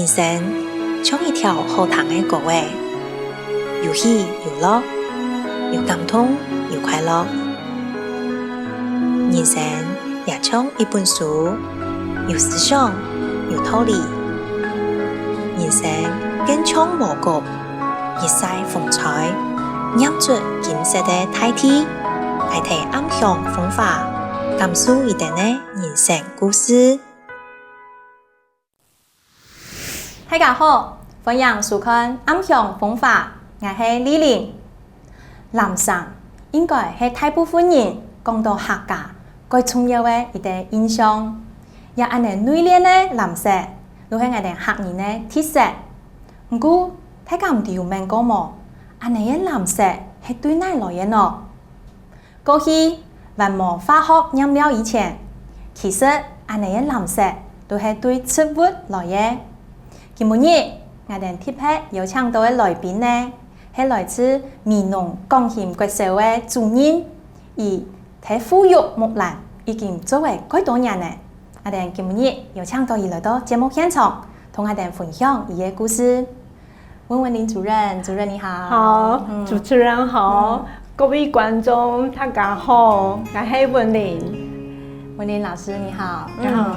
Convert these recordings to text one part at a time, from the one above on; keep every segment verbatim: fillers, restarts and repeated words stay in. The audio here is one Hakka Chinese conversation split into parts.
人生像一條好聽个歌仔，有喜有樂，有感動有快樂。人生也像一本書，有思想，有道理。人生更像禾穀，日曬風吹，染出金色个大地。𠊎係暗香風華，感受一等个人生故事。 大家好，歡迎收看《暗香風華》，𠊎係麗玲。藍衫應該係大部分人講到客家蓋重要个一個印象，也恁仔內斂个藍色，就係𠊎兜客人个特色。毋過，大家毋知有愐過無？恁仔个藍色係對哪來个呢？ 過去還無化學染料以前，其實恁仔个藍色都係對植物來个。今晡日，𠊎兜特別邀請到个來賓呢，係來自美濃廣興國小个主任，佢在復育木蘭已經做了蓋多年了。𠊎兜今晡日邀請到佢來到節目現場，同𠊎兜分享佢个故事。 溫文玲主任，主任你好。好，嗯。主持人好，嗯。各位觀眾大家好，𠊎係文玲。文玲老師你好。嗯。你好。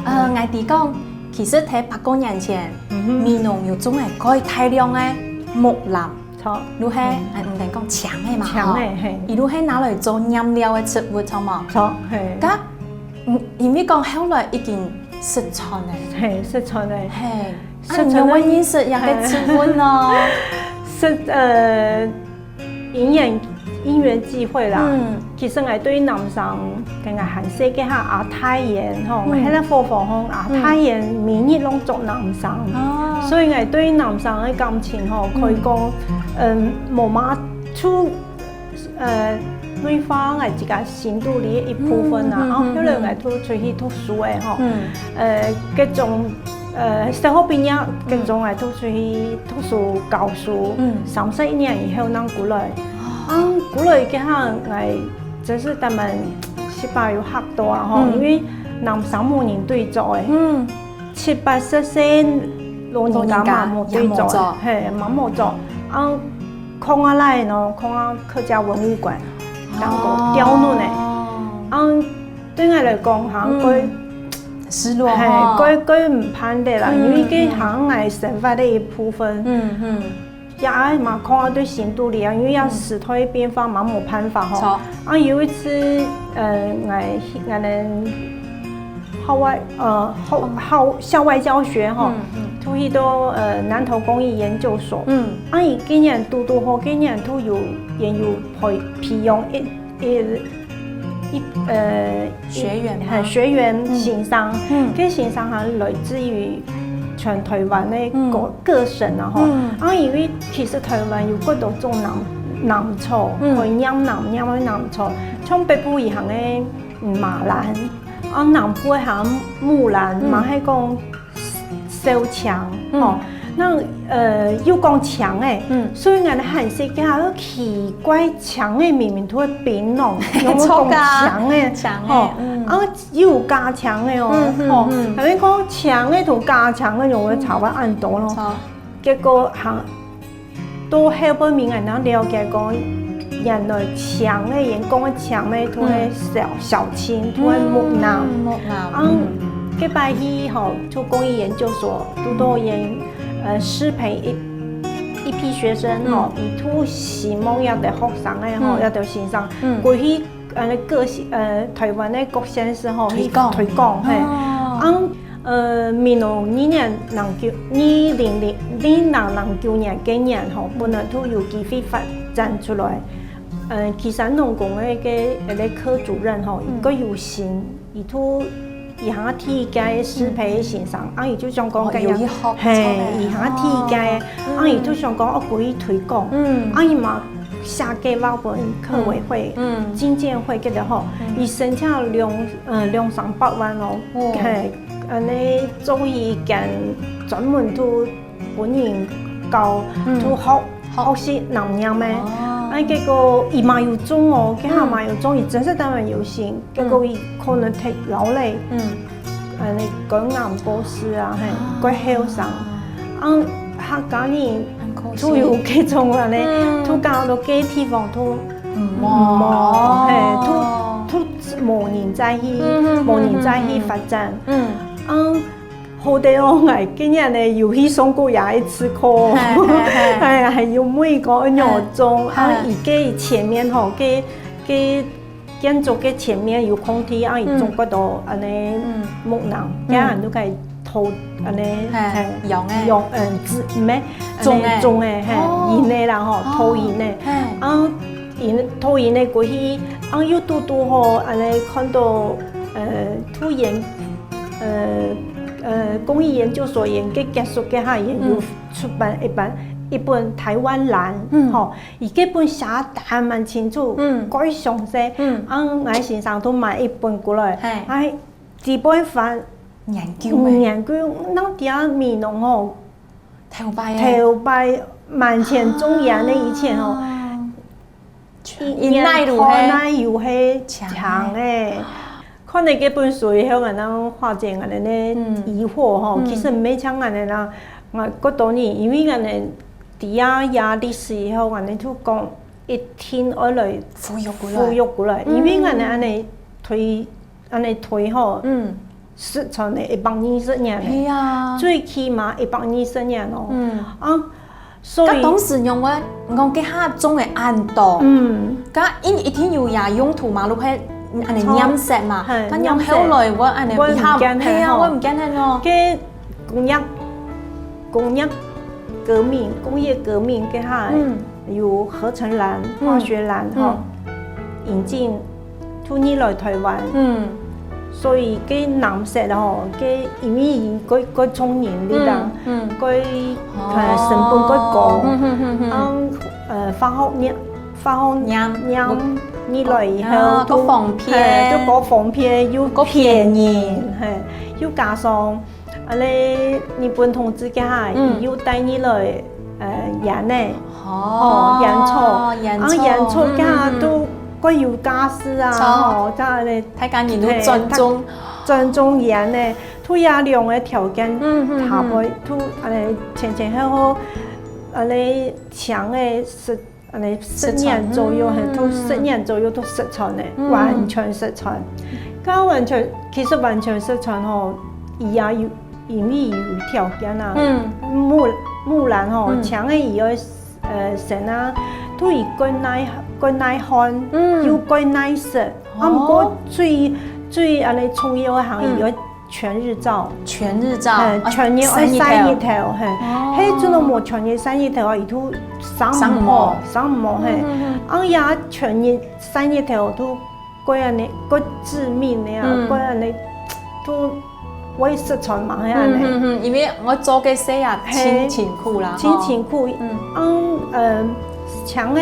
呃，𠊎知講，其實在百過年前，嗯哼。美濃有種了蓋大量个木藍，著。就係，嗯。哎，毋能講青个嘛，青个，吼。嘿。佢就係拿來做染料个植物，著無？著，嘿。該 嗯，因為講後來已經失傳了。嘿，失傳了。嘿，啊，失傳了。你仰會認識這個植物呢？是，呃，因緣，因緣際會啦。嗯。其實𠊎對藍衫，跟𠊎還細个下，阿太爺吼，嗯。該個婆婆吼，阿太爺每日攏著藍衫。哦。所以𠊎對藍衫个感情吼，可以講，嗯。嗯，無嘛，就 呃，內化𠊎自家心肚裡个一部分啊，嗯，嗯，啊，後來𠊎就出去讀書了吼。嗯。呃，該種，呃，小學畢業，嗯。該種𠊎就出去讀書教書，嗯。三十一年以後正歸來。哦。啊，歸來該下𠊎真是當然失敗有嚇到啊吼，嗯。因為藍衫無人對著了。嗯。 七八十歲老人家嘛無對著，老人家也無著。嘿，嘛無著。啊，囥啊來呢，囥啊客家文物館，當做吊物呢。哦。啊，對𠊎來講，好像蓋，嗯。失落吼。嘿，蓋，蓋毋盼得啦，嗯，因為該好像𠊎生活个一部分。嗯，嗯。 也愛嘛囥啊對心肚裡啊，因為也時代變化嘛，無辦法吼。著。啊，有一次，呃，𠊎，𠊎等校外，呃，校，校，校外教學吼，嗯，嗯。就去到，呃，南投工藝研究所。嗯。啊，佢今年堵堵好，今年就有，也有培，培養一，一，一，呃，學員嗎？嘿，學員，嗯。先生。嗯。該先生還來自於全台灣个各，嗯。各省啊吼。嗯。啊，因為其實台灣有幾多種藍，藍草，嗯。可以染藍，染个藍草，像北部佢行个，嗯，馬藍，啊，南部个行木藍，嗯。嘛係講小青，嗯。吼。該，呃，又講青个，嗯。所以𠊎等還細个，奇怪，青个明明就係檳榔，仰會講青个？青个，吼，嗯。啊， 又有加青个哦，嗯，嗯，吼，嗯。𠊎等講青个同加青个，仰會差別恁多咯。著。結果行，到後背面𠊎等了解講，原來青个，佢講个青个，就係小，嗯。小青，就係木藍。嗯，木藍，啊，嗯。該擺去吼，就工藝研究所，堵到佢，呃，師培一，一批學生吼，嗯。佢就希望這兜學生个吼，嗯。這兜先生，嗯。過去 呃，各縣，呃，台灣个各縣市吼，推廣。去推廣，嘿。哦。啊，呃，美濃二零零九，二零零，二零零九年該年吼，嗯。本來就有機會發展出來。呃，旗山農工个該，該個科主任吼，嗯。佢有心，佢就，佢行第一屆師培个先生，嗯。啊，佢就想講，哦，該樣，有去學，嘿，著个。佢行第一屆，哦。啊，佢就想講，哦，可以推廣。嗯。啊，佢嘛 寫計畫分客委會、嗯，嗯。經建會該兜吼，嗯。佢申請兩，呃，兩三百萬咯，哦。嘿，恁呢做一間專門就分人教，嗯。就學，學。學習藍染个。哦。啊，結果佢嘛有種哦，佢下嘛有種，嗯。佢真實當然有心，嗯。結果佢可能忒勞累，嗯。恁呢肝癌過世啊，嘿，啊。過後生。嗯，客家人就有該種恁呢，就搞到該地方都無，嘿，都都無人再去，無人再去發展。嗯，好得哦，𠊎今年呢有去上過這一次課，哎，還有每個月中，啊，佢个前面吼，个个 建築个前面有空地，啊，佢種幾多恁呢木林，該恁都可以偷恁呢，嘿，用个，用，嗯，種个，種个，嘿，用个啦吼，偷用个，啊，用偷用个過去，啊，又堵堵好，恁呢看到，呃，讀研，呃呃，工藝研究所研究結束个下，研究出版一本一本台灣藍，吼。 佢該本寫得還蠻清楚，蓋詳細。啊，𠊎先生都買一本過來，哎，這本翻研究，研究，那底下美濃吼，頭擺，頭擺滿田種菸个以前吼，一年看來有係青个。 看了這本書以後，𠊎正化解𠊎个疑惑吼，其實毋係像𠊎个啦，𠊎過多年，因為𠊎个底下壓力時以後，𠊎就講一定愛來復育過來，復育過來，因為𠊎个恁呢推，恁呢推吼，嗯，失傳了一百二十年了，係啊，最起碼一百二十年哦，嗯，啊， 所以，該當時仰會，你講該下種个恁多，嗯，該因一定有也用途嘛，就係恁呢染色嘛，該樣後來會恁呢比較，係啊，會毋見忒哦。該工業，工業革命，工業革命該下，有合成染、化學染吼，引進 就入來台灣，嗯，所以該藍色吼，該因為已經蓋蓋重人力啦，嗯，蓋呃成本蓋高，嗯嗯嗯嗯，啊呃化學染，化學染，染入來以後，啊，都蓋方便，哎，都蓋方便，又蓋便宜，便宜，嘿，又加上 啊咧，日本統治該下，佢又帶入來呃菸仔，哦，菸草，菸草，啊菸草該下都蓋有價值啊，吼，該下咧，大家人都尊重，尊重菸仔，都這兩个條件下背，都呃前前後後，啊咧青个色 啊咧十年左右，係，都十年左右都失傳了，完全失傳。該完全，其實完全失傳吼，佢也有，因為有條件啊，木木蘭吼，青个佢愛呃生啊，都佢蓋耐蓋耐旱，又蓋耐濕，啊毋過最最啊咧重要个行業愛 全日照，全日照，呃，全日愛晒日頭，嘿，係真个無全日晒日頭啊，佢都生毋好，生毋好，嘿，啊也全日晒日頭都蓋恁呢，蓋致命个啊，蓋恁呢，都會失傳嘛，係恁呢。嗯，因為𠊎做个事啊，真辛苦啦，真辛苦。嗯，呃，像个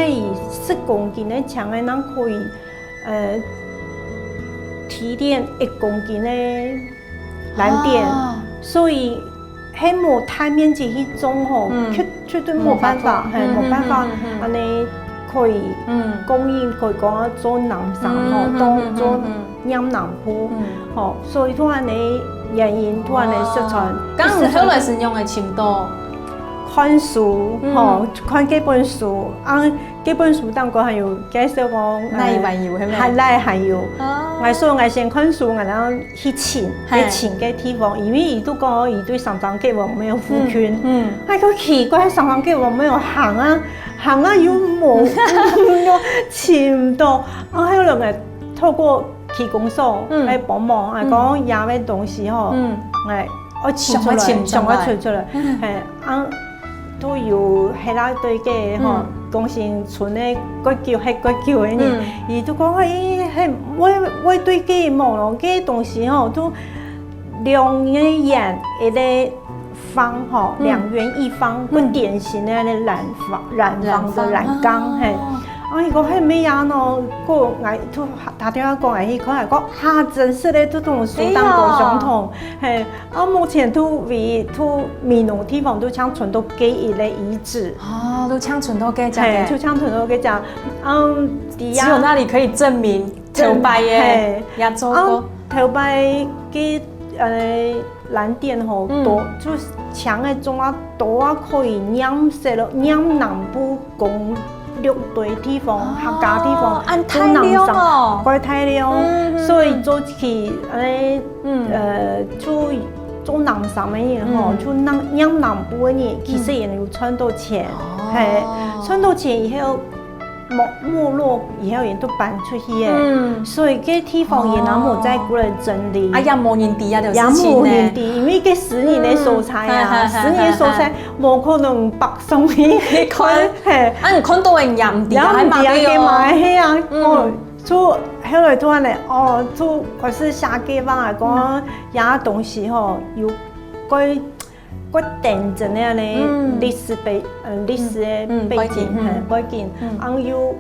十公斤个，像个人可以 呃，提煉一公斤个藍靛，所以係無大面積去種吼，絕絕對無辦法，係無辦法，恁呢可以供應，可以講做藍衫吼，當做染藍布，吼，所以突然个原因，突然个失傳，該你後來係仰會尋到？看書，吼，看這本書，啊， 這本書當中還有介紹講，哪位還有，係無？還來還有。哦。𠊎所以𠊎先看書，然後去尋，去尋个地方，因為佢都講佢對三山國王廟附近。嗯，嗯。𠊎講奇怪，三山國王廟行啊，行啊又無，又尋毋到。啊，後來𠊎透過區公所來幫忙，𠊎講這个東西吼，嗯，𠊎愛尋出來，想愛尋出來，想愛尋出來。嗯。係，啊， 都有歇啦對个吼，講新村个蓋久歇蓋久个人，佢都講，欸，係，會會對个無咯，个東西吼，都兩个圓一个方吼，兩圓一方，蓋典型个染方染方个染缸，係。啊，佢講係無啊喏，過𠊎都打電話過𠊎去看，講哈，真實个這種書當高相同，係。 啊，目前都為都美濃地方都淨存到該一个遺址。哦，都淨存到該隻。係，就淨存到該隻。嗯，只有那裡可以證明頭擺个，係，也做過。啊，頭擺个呃藍靛吼，嗯。都，就青个種啊，都啊可以染色咯，染南部公六堆地方，哦，客家地方，恁大量哦。就南山，蓋大量。嗯，嗯，所以做起，哎，嗯。呃，就做南山个人吼，嗯。就南，染南部个人，其實也有賺到錢。嗯。嘿，哦。賺到錢以後， 沒，沒落以後，人都搬出去了。嗯。所以該地方也拿無再過來整理。哦。啊，也無人知啊，就也無人知，因為該私人个所在啊，嗯。私人个所在，無可能北上去看，嘿。啊，你看到个也毋知啊，也毋知啊，還買个哦。該買，嘿啊，嗯。哦，就後來突然咧，哦，就開始寫計畫啊，講，嗯。這東西吼，有關 過等陣个呢，嗯。歷史背，呃，歷史个嗯，嗯，背景，背景，嗯。嘿，背景，嗯。啊又，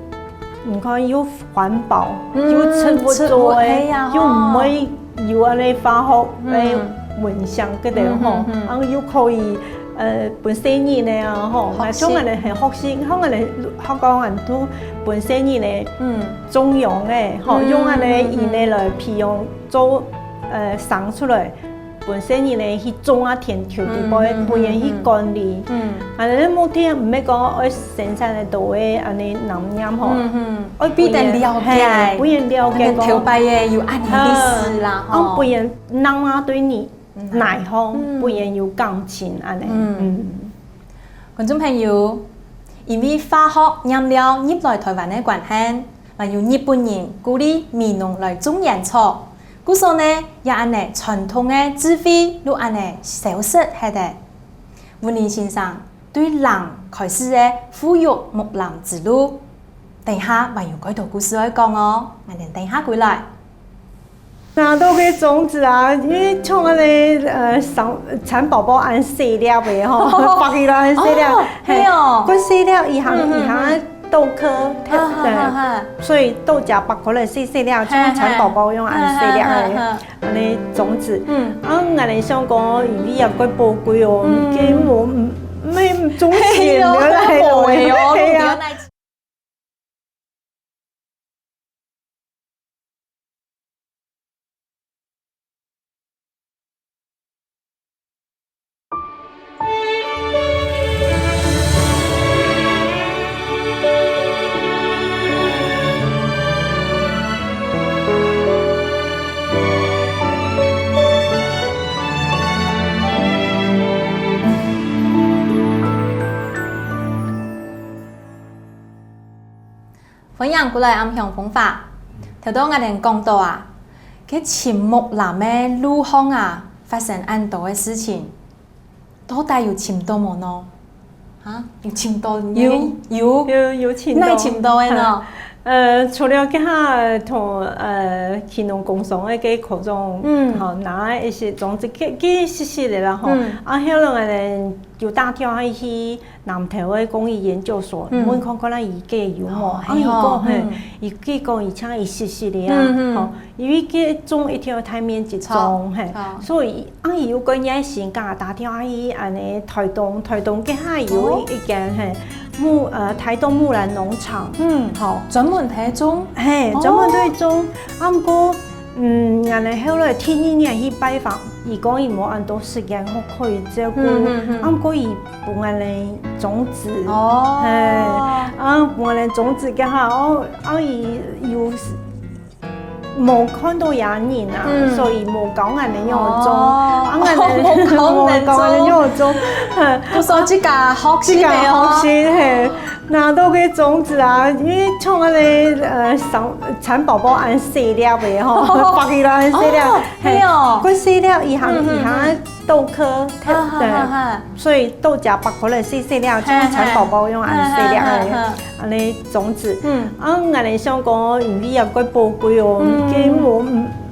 你看又環保，嗯，又植物做个，植物，嘿呀，又毋會有恁呢化學个嗯。蚊香个个吼，嗯，嗯，嗯。啊又可以，呃，分細人个啊吼，學習。啊像恁呢很學習，像恁呢學校恁都分細人个，嗯。種秧个吼，嗯，用恁呢嗯，嗯，嗯。園个來培養做，呃，生出來。 分細人呢去種啊田坵裡背，嗯，嗯，嗯，分人去管理。嗯，嗯。啊，恁呢目的毋係講愛生產个多个恁呢藍染吼，嗯，嗯。愛分人，愛分人了解。嘿，分人了解講，恁呢頭擺个有恁呢歷史啦，啊，吼。啊，分人人啊對你嗯。哪項，嗯。分人有感情恁呢。嗯。嗯。觀眾朋友，因為化學染料入來臺灣个關係，還有日本人鼓勵美濃來種菸草， 故所呢，也恁呢傳統个智慧就恁呢消失忒了。文林先生對零開始个復育木藍之路，等下還有蓋多故事愛講哦，𠊎等等下歸來。拿到个種子啊，因為像恁呢，呃，蠶，蠶寶寶恁細粒个吼，白起來恁細粒，哦，嘿，係哦。過細粒，佢還，嗯，嗯，佢還 豆殼，哈哈哈哈。對，所以豆莢剝開來細細粒，像蠶寶寶樣恁細粒个，哈哈哈哈。恁呢種子。嗯。啊，𠊎等想講，因為也蓋寶貴哦，嗯。佢無，無，無種子，係哦，留下來哦，係啊。無的哦，歡迎過來暗香風華。頭到𠊎等講到啊，該尋木藍个路項啊，發生恁多个事情，到底有尋到無呢？啊，有尋到呢？有，有。有，有尋到。哪尋到个呢？呃，除了這下同，呃，旗農工商个該口中，嗯。吼，拿一些種子，該，該細細个啦，吼。嗯。啊，後來𠊎等有打電話去 南投个工藝研究所，嗯。問看看啊，佢个有無？哦，啊，佢講，係哦，嘿，嗯。佢个講，佢請佢試試个啊，嗯，嗯。吼，因為佢種一定要大面積種，著，嘿，著。所以啊，佢有個愛心，佮打電話去恁呢，臺東，臺東該下有一，哦。一間，嘿，木，呃，臺東木藍農場，嗯，吼。專門在種？嘿，哦。專門在種，啊，毋過 嗯，𠊎等後來第二年去拜訪，佢講佢無恁多時間，好可以照顧，嗯，嗯，嗯。啊，毋過佢分𠊎等種子，哦。嘿，啊，分𠊎等種子該下，哦，啊，佢有無看到這人啊，嗯。所以無教𠊎等仰種，哦。啊，𠊎等，哦，無教𠊎等仰種。無教𠊎等仰種，嘿。故所自家學習个哦。自家學習，嘿。 拿到个種子啊，因為像恁呢，呃，蠶，蠶寶寶恁細粒个吼，白起來恁細粒，哦，嘿，係哦。過細粒，佢還，嗯，嗯，佢還豆殼，嗯。哈，哈，對，哈，哈。所以豆莢剝開來細細粒，像蠶寶寶樣恁細粒个，哈，哈，哈，哈。恁呢種子。嗯。啊，𠊎等想講，因為也蓋寶貴哦，嗯。佢無，無，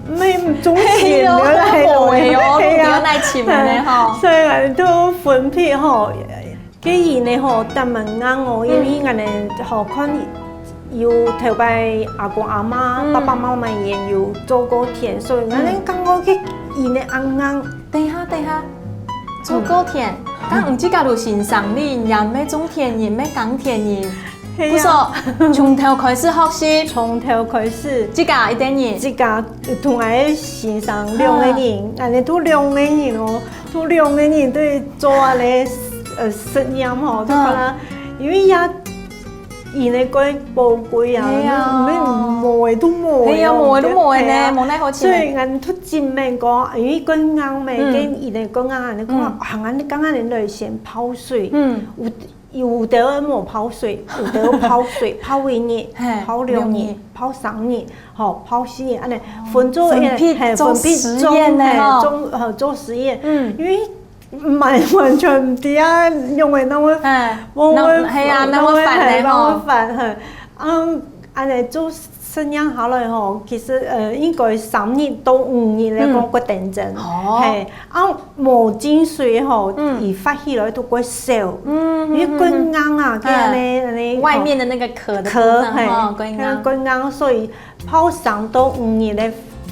無種子，係哦，留下來，無的哦，係啊。無得來尋的吼。所以𠊎等就分配吼， 該人呢吼，當蠻硬哦，因為𠊎等吼看有頭擺阿公阿媽、嗯。爸爸媽媽也有做過田，所以𠊎等感覺該人呢恁硬。等一下，等一下，做過田，嗯。但毋係自家就先生哩，也毋係種田人，毋係耕田人。係啊。故所，從頭開始學習。從頭開始。自家一個人。自家同𠊎先生兩個人，恁呢都兩個人哦，都兩個人對做恁呢，呃，實驗吼，就可能因為也人个个寶貴啊，係啊。你，你無个都無个哦，係啊，無个都無个呢，係啊。無奈何情。所以𠊎都盡免講，因為个硬咩，嗯。跟人个个硬，你講，嗯。啊，𠊎剛剛來先泡水，嗯。有 有兜無泡水，有兜泡水，泡一日，嘿，泡兩日，兩日。泡三日，吼，泡四日，恁呢，哦，分做，分批做實驗呢，嘿，分批種，嘿，吼。種，呃，做實驗。嗯。因為，嗯，完，完全毋知啊，用个那會，嘿，會，會，那，嘿啊，那會煩呢，嘿，那會煩，吼。嘿。嗯，恁呢做實驗下來吼，其實，呃，應該三日到五日來講，嗯。過等陣。哦。嘿， 啊，無浸水吼，嗯。佢發起來都過燒，嗯，因為過硬啊，嗯，嗯。佢恁呢，恁呢，外面的那個殼的部分，殼，嘿，吼，過硬。過硬，所以泡三到五日个，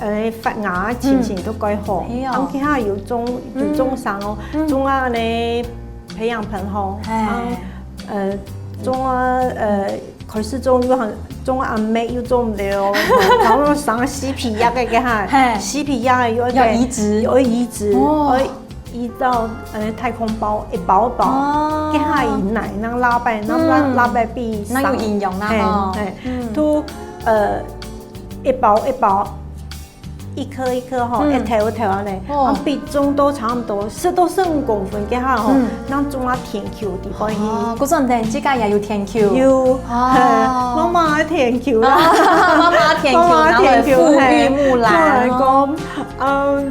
呃，發芽情形都過好。嗯。哎喲。啊，其他有種，有種生哦，嗯。種啊，恁呢培養盆吼，哎。啊，呃，種啊，呃， 開始種又很，種阿妹又種毋得哦，差不多生死皮壓个，个哈，嘿。死皮壓个又愛，要移植。又愛移植，哦。愛移到，呃，太空包，一包一包，哦。个哈，佢耐，恁樣拉白，恁樣拉，嗯。拉白比生，那有營養啦，嘿，吼。嘿，嗯。都，呃，一包一包， 一顆一顆吼，嗯。一頭一頭恁呢，哦。啊，比重都差毋多，十到十五公分个哈吼，嗯。恁樣種啊田坵地方去。哦，故所你自家也有田坵？有，哦。嘿，媽媽个田坵啦。哦，媽媽个田坵，媽媽个田坵，然後來復育木蘭，嘿，哦。就來講，嗯，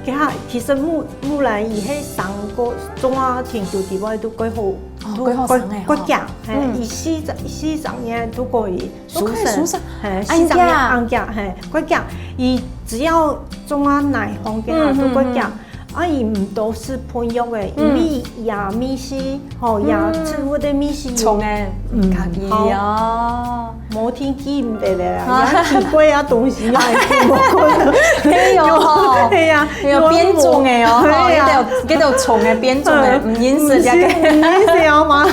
个哈，其實木，木蘭佢係生个，種啊田坵地方都過好，哦，都過好生个吼。過，過強，嘿，嗯。佢四十，四十年都可以 都可以收成。收成。嘿，恁四十年，強。恁強，嘿，過強。佢只要種啊哪項个啊，嗯，都過強。嗯，嗯。啊，佢毋多使噴藥个，嗯。因為佢个味緒，吼，佢个植物个味緒有，嗯。重个，嗯，較奇哦。無天氣毋得了啦，啊。佢个奇怪啊東西啊，無可能。嘿喲吼。嘿呀，有變種个哦，吼，嘿呀。佢都，佢都重个變種个，嗯。毋認識這個。毋認識，毋認識哦嘛。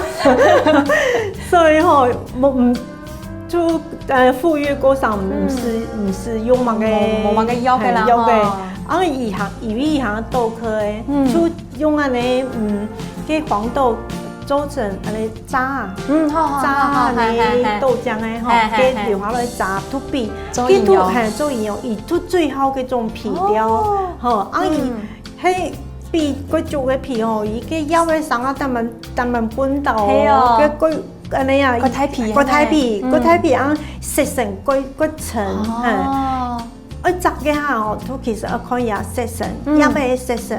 所以吼，無，毋 就，呃，復育个時節，嗯。毋使，毋使用麼个，無，無麼个藥个啦，嘿，藥个。吼。啊，佢還，因為佢還多科个，嗯。就用恁呢，嗯，个黃豆做成恁呢渣啊，嗯，好，好，好，好，渣啊，嘿，嘿，嘿。豆漿个吼，嘿，嘿，嘿。个留下來渣，就比，做營養。个就，嘿，做營養，佢就最好个種肥料，哦。吼，啊，佢，嗯。嘿，比過足个肥吼，佢个腰个生啊，單單，單單分到哦，嘿哦。个過 恁呢啊，過大皮，過大皮，嗯。過大皮啊，色素過，過深，哦。嘿。愛摘个下哦，都其實愛看佢色素，嗯。葉个色素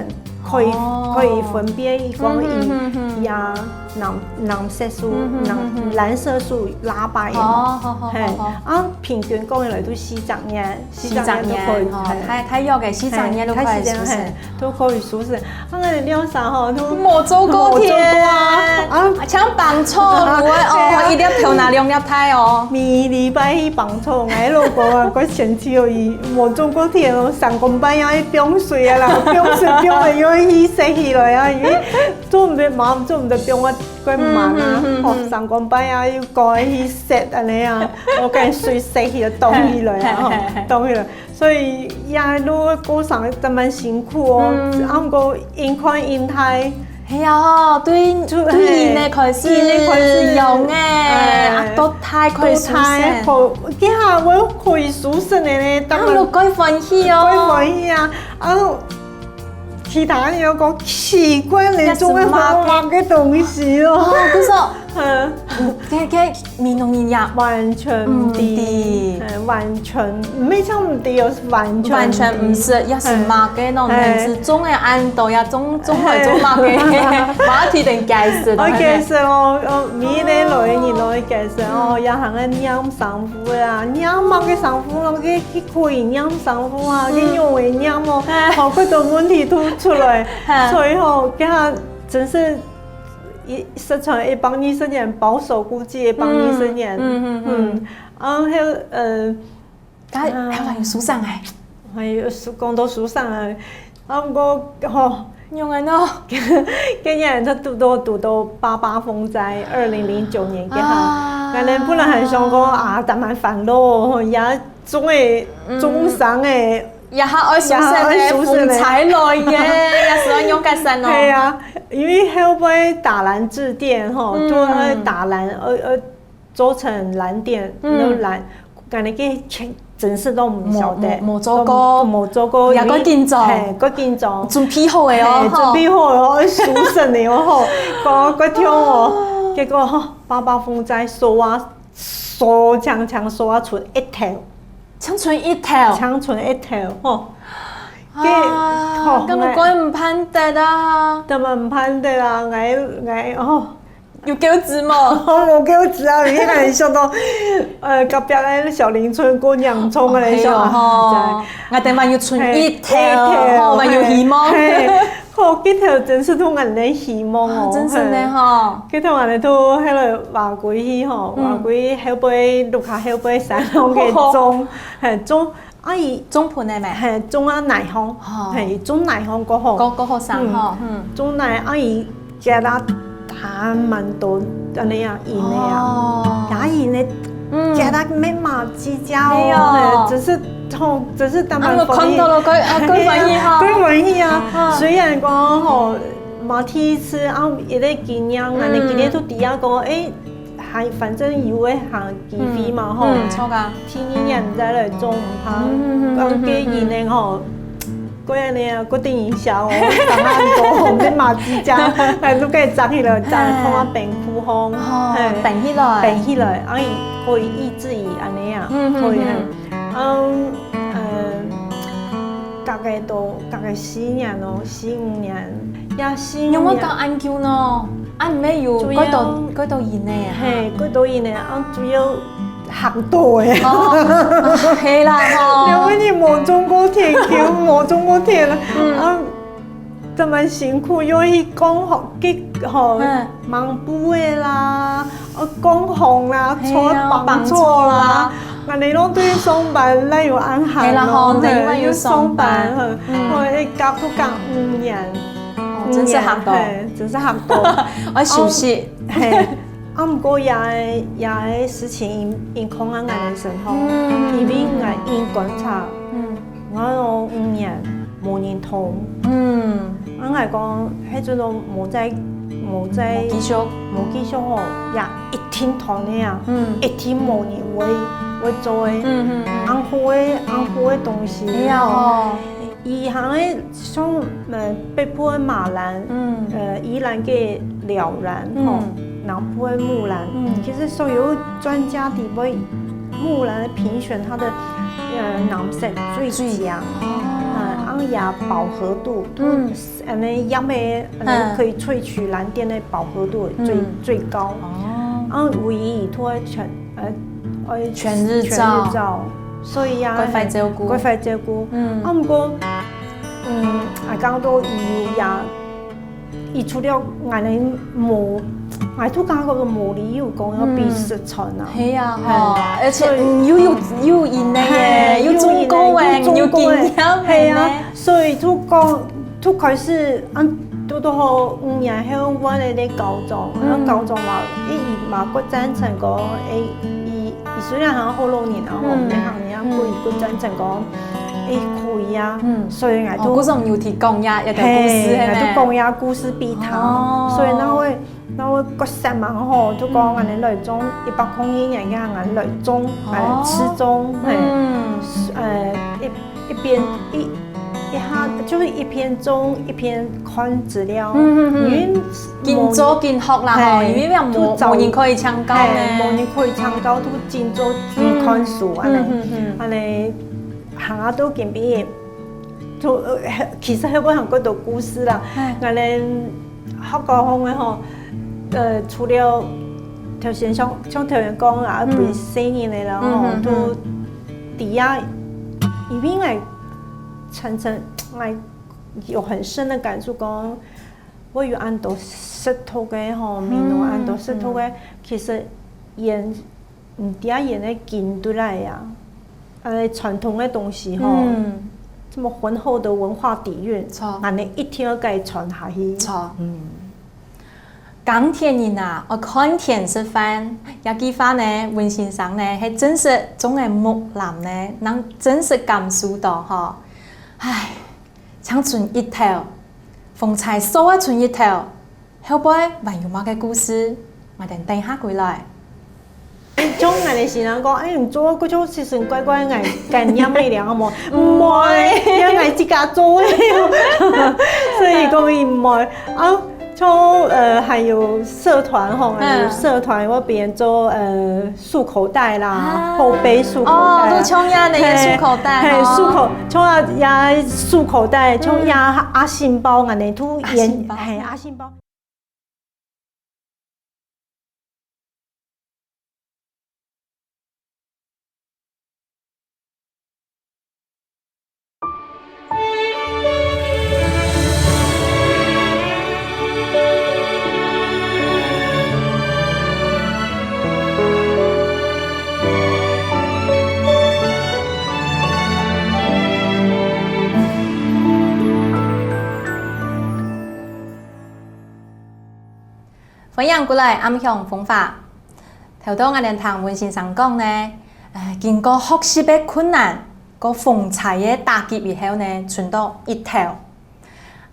可以，哦。可以分別，佢講佢，嗯哼哼哼。佢啊，藍，藍色素，嗯哼哼哼。藍，藍色素拉白个嘛。哦，好，好，嘿，好，好。啊，平均講起來都四十年，四十年都可以，四十年，吼，嘿。大，大約个四十年都可以，嘿，大四十年，係毋係？嘿。 都可以收成。啊，𠊎兩儕吼，都無做過田，無做過啊。啊，像幫助，有个哦，對啊。一粒頭那兩粒大哦。每禮拜去幫助，𠊎老公啊，佢先去而已，無做過田哦，三更半夜去放水啊啦，放水放了又去洗起來啊，因為做毋得嘛，做毋得放啊，佢慢啊，嗯，嗯，嗯，哦，嗯。三更半夜又趕去洗恁呢啊，𠊎趕水洗起來，凍起來啊，嘿，嘿，嘿，嘿。凍起來。 所以也路過程真蠻辛苦哦，嗯。啊，毋過因看因大。係啊吼，對，就，對人个開始，嘿，人个開始，養个，哎，啊，到大開始收成。到大好，這下𠊎可以收成个呢，啊，當然，你蓋歡喜哦。蓋歡喜啊！啊，其他人又講奇怪，你種个麼个東西哦。哦，就說，嗯。嗯，這，這 美濃人呀。完全毋知，毋知。嗯，完全，毋係講毋知哦，係完全毋知。完全毋識，也係麼个喏，嘿。係種个恁多呀，種，種來做麼个？嘿。馬上同解釋，OK，係哦，呃，每一個老人都會解釋哦，嗯。也還愛念生物啊，念麼个生物咯，去，去可以念生物啊，嗯。去用會念哦，哎。好，幾多問題都出來，哎。所以吼，這下真是 一，失傳一百二十年，保守估計一百二十年。嗯，嗯，嗯，嗯。嗯，然後還有，呃，該，啊。還有收成哎。還有收，講到收成啊，啊，毋過，吼，用个喏。今年就堵到，堵到八八風災，二零零九年該下。啊。𠊎等本來還想講啊，打滿煩惱，也總會，總生个，也還愛收成个，也還愛收成个。風吹來个，也係愛用个山哦。係啊，因為後背打藍制店吼，都愛打藍，呃呃，做成藍店，有藍，感覺个真實都毋曉得，無無做過都無做過，也過緊張係，過緊張。準備好个哦，係，準備好个哦，愛收成个哦，吼，過過跳哦，結果吼，八八風災掃啊掃，強強掃啊，剩一頭，淨剩一頭，淨剩一頭吼。啊，吼根本過毋盼得啊，根本毋盼得啊，𠊎𠊎哦。有夠子無？我有夠子啊！你看想到，呃，隔壁个小林村過洋蔥个，係哦吼，𠊎等還有剩一頭，吼，還有希望。係，吼，這頭真係都恁个希望哦，真係呢吼。這頭恁个都迄個話歸去吼，話歸後背，屋下後背山上个種，係種。 阿姨，種盆个咩？係種啊泥項，係種泥項過好，過過好生吼，嗯，種泥阿姨結啊打蠻多，恁樣啊，印个啊，哦，阿姨呢，嗯結啊沒嘛幾家係哦哦，係，只是吼，只是打啊，蠻我看到了，過啊，過歡喜哈，過歡喜啊！嗯雖然講吼，無第一次啊，一個經驗，啊，你今天都知啊講，誒，還反正有个行機會嘛吼。嗯，著啊，第二年再來種毋怕，嗯嗯嗯講个人呢吼，過安尼啊，過等一下哦，當然多，你嘛自家，哎，都可以摘起來，摘放啊冰庫吼，哦嘿，冰起來冰起来，啊，可以抑制伊安尼啊，嗯嗯可以嗯很，嗯嗯，大概都大概四年咯，四五年，也四五年。有無到恁久呢？啊，毋係有主要幾多幾多人呢？嘿，幾多人呢？啊，主要學到的。哦，係啦吼。因為你無種過田，根本無種過田了，啊，這麼辛苦，又去講學，去吼嗯，忙部的啦，呃，講行啦，嘿啊搓幫助啦，啊，你攏對上班哪有安係啦閒咯？吼，嘿另外有上班，嘿，嗯我一加不加五年，哦真是學到嘿，真是學到。愛休息。嘿，啊，毋過也也个事情影響啊，𠊎个生活，嗯因為𠊎因觀察，嗯我有五年無人同，嗯，啊，𠊎講，迄陣都無再無再繼續，無繼續吼，也一定同个啊，嗯一定無人會會做个，嗯嗯恁好个恁好个東西，哎呀吼，以前个像呃北部个馬蘭，嗯呃宜蘭个蓼蘭吼嗯，南部个木蘭，嗯其實所有專家底背木蘭的評選，它的呃藍色最強，哦啊，然後也飽和度，嗯嗯，安尼葉个嗯安尼可以萃取藍靛个飽和度最嗯最高，哦，然後唯一伊拖全呃呃全日照全日照，所以啊，過快照顧過快照顧，嗯啊，毋過，嗯，啊，講到伊呀，伊除了𠊎等無，𠊎都感覺無理由講要比食穿啊。係啊吼，而且所以嗯又有又有贏个耶，嘿又種過个，又經驗个係啊呢，，所以都講都開始啊，都都好五年後，我來咧高中，啊嗯高中嘛，伊嘛不贊成講，誒，伊伊雖然還好老人啊，吼，嗯你行人家不不贊成講，誒，可以啊，嗯所以𠊎都哦，故事有提講呀，有个故事嘿，係𠊎都講咩？呀故事俾他，哦所以那會那會個三嘛吼，就講俺來種一百空一年，讓俺來種，哎，哦吃種，嘿，嗯呃，一一邊一一下就是一邊種一邊看資料，嗯嗯嗯因為緊做緊學啦吼，嘿因為無就早無人可以請教嘿，無呢。人可以請教，都緊做緊看書，安尼嗯嗯安尼，行啊都緊畢業，就呃，其實後尾還有幾多故事啦嘿。俺等學校方面吼，呃，除了頭先像像頭先講啦，嗯分細人个啦吼，嗯嗯嗯都底下，因為𠊎常常𠊎有很深的感受講，我有恁多識讀个吼，美濃恁多識讀个，其實演，嗯，底下演个緊對來呀，呃，傳統个東西吼，嗯，這麼渾厚的文化底蘊，錯俺等一定要該傳下去。錯。嗯，耕田人啊，愛看天食飯。這句話呢，溫先生呢係真實種个木藍呢，正真實感受到吼。唉，淨伸一頭，風采掃啊伸一頭，後背還有麼个故事？𠊎等等下歸來。 像𠊎个先生講：「哎，你做个就奇奇怪怪，𠊎感染个了，好無？」「毋會，因為𠊎自家做个。」所以講佢毋會。啊，像呃還有社團吼，還有社團，𠊎分人做呃束口袋啦，後背束口袋啦。哦，都像樣个束口袋吼。嘿，束口，像啊，也束口袋，像也阿信包恁呢，都演，阿信包。嘿，阿信包。 歡迎歸來暗香風華。頭到𠊎等聽溫先生講呢，呃，經過學習个困難，過風采个打擊以後呢，伸到一頭。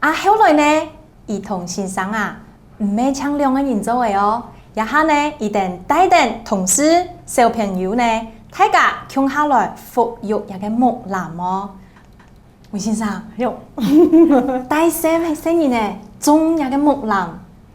啊，後來呢，佢同先生啊，毋係淨兩個人做个哦，這下呢，佢等帶等同事、小朋友呢，大家共下來復育這個木藍哦。 溫先生，喲，帶細細人仔種這個木藍，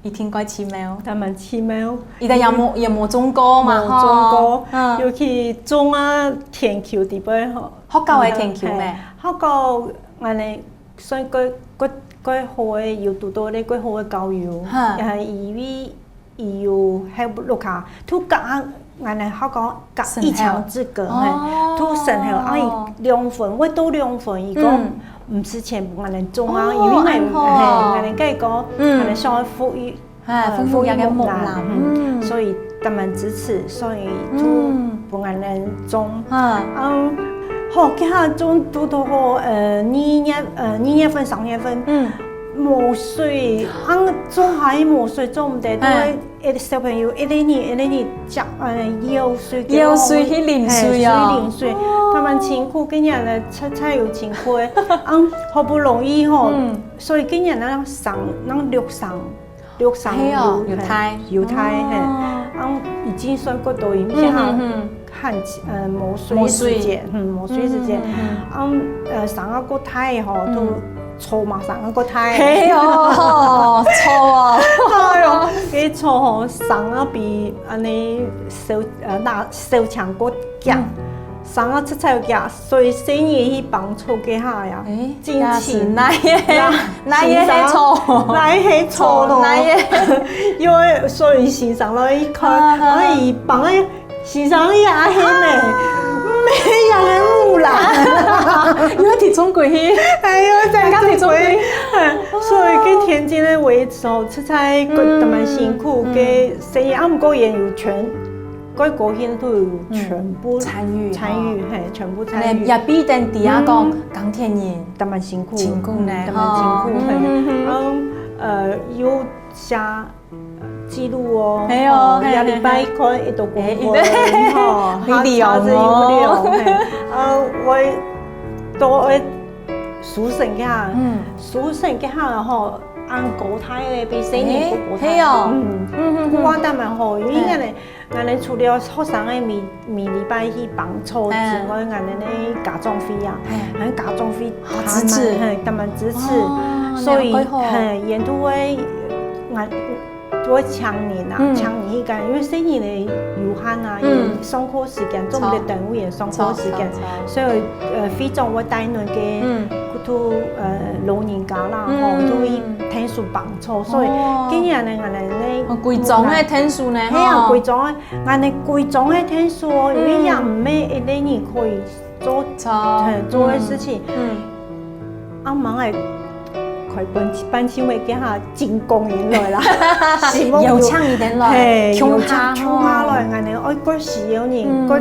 一定蓋奇妙。當然奇妙。一定也無，也無種過嘛，無種過，吼。嗯。尤其種啊田坵底背吼。學校个田坵咩？嘿，學校恁呢算蓋，蓋，蓋好个，有堵到咧蓋好个校友，哈。也係因為 佢有還有屋下，都隔，𠊎等學校隔一牆之隔，嘿，哦。都省好，啊，佢兩份，會到兩份，佢講，嗯。毋使錢分𠊎等種啊，哦，因為𠊎，恁好。嘿，𠊎等該講，嗯。𠊎等想要復育，哎，呃，復育這個木藍，復育木藍，嗯。嗯，所以當然支持，所以就，嗯。分𠊎等種。嗯。嗯，好，這下種堵堵好，呃，二月，呃，二月份、三月份，嗯。無水，啊，種還無水，種毋得，都會 一個小朋友一個人，一個人接，呃，舀水，舀水去淋水哦。嘿，去淋水，哦。當然辛苦，今年呢，實在有辛苦个。啊，好不容易吼，嗯。所以今年呢，省，那六省，六省係哦，有，有大。嘿，有大，嘿。哦。啊，已經算過多，已經好。嗯，嗯，嗯。 旱期，呃，無水个時節，無水。嗯，無水个時節，嗯，嗯，嗯。嗯，呃，生啊過大吼，嗯。都草嘛生啊過大。嘿哦，草哦。哎喲，該草吼，生啊比恁呢小，呃，那小強過強，嗯。生啊出菜強，所以細人去幫手該下呀，欸，真奇。也是哪个，呀，哪个係草？哪个係草咯？草，哪个？因為所以先生咯，一看，啊，啊。哎，幫个 先生，你阿兄呢？啊。毋係人个母啦。又要提重歸去。哎喲，再提重歸。所以該田間个維持哦，實在个，嗯，當然辛苦，嗯。个生意啊，毋過也有全，該高興都有全部，嗯，參與哈。參與，嘿，全部參與。恁呢也必定知啊講，嗯。耕田人當然辛苦，辛苦呢，嗯，當然辛苦，吼。嘿。嗯，嗯，嗯。嗯，呃，有寫 記錄哦，係哦，吼，嘿，一禮拜看幾多公分，嘿，嘿。吼，你量哦。下，下子有量，嘿。啊，𠊎都會收成个，嗯。收成个吼，恁高大个，比細人還高大。嘿，係哦。嗯。嗯，嗯，嗯。不過當然吼，因為呢，嘿。 𠊎等除了學生个每，每禮拜去幫手之外，嗯。𠊎等个家長會啊，嘿。𠊎等家長會，啊，支持。嘿，當然支持。哦，所以，恁好。嘿，沿途个，𠊎，就會請人啊，嗯。請人去跟，因為細人个有限啊，嗯。佢上課時間，做毋得耽誤佢上課時間，著，著，著。所以，呃，會長會帶等个，嗯。就，呃，老人家啦，吼，嗯。就去𢯭手幫 著，所以，哦。今年呢，𠊎等呢，哦，歸莊个𢯭手呢，係啊，吼。歸莊个，𠊎等歸莊个𢯭手哦，嗯。因為也毋係一個人可以做，著。嘿，做个事情。嗯。嗯。啊，忙个，開辦，辦慶會該下真光榮來啦，希望有，邀請佢等來，嘿，共下，邀請共下來，恁呢，哦，過需要人，嗯。過，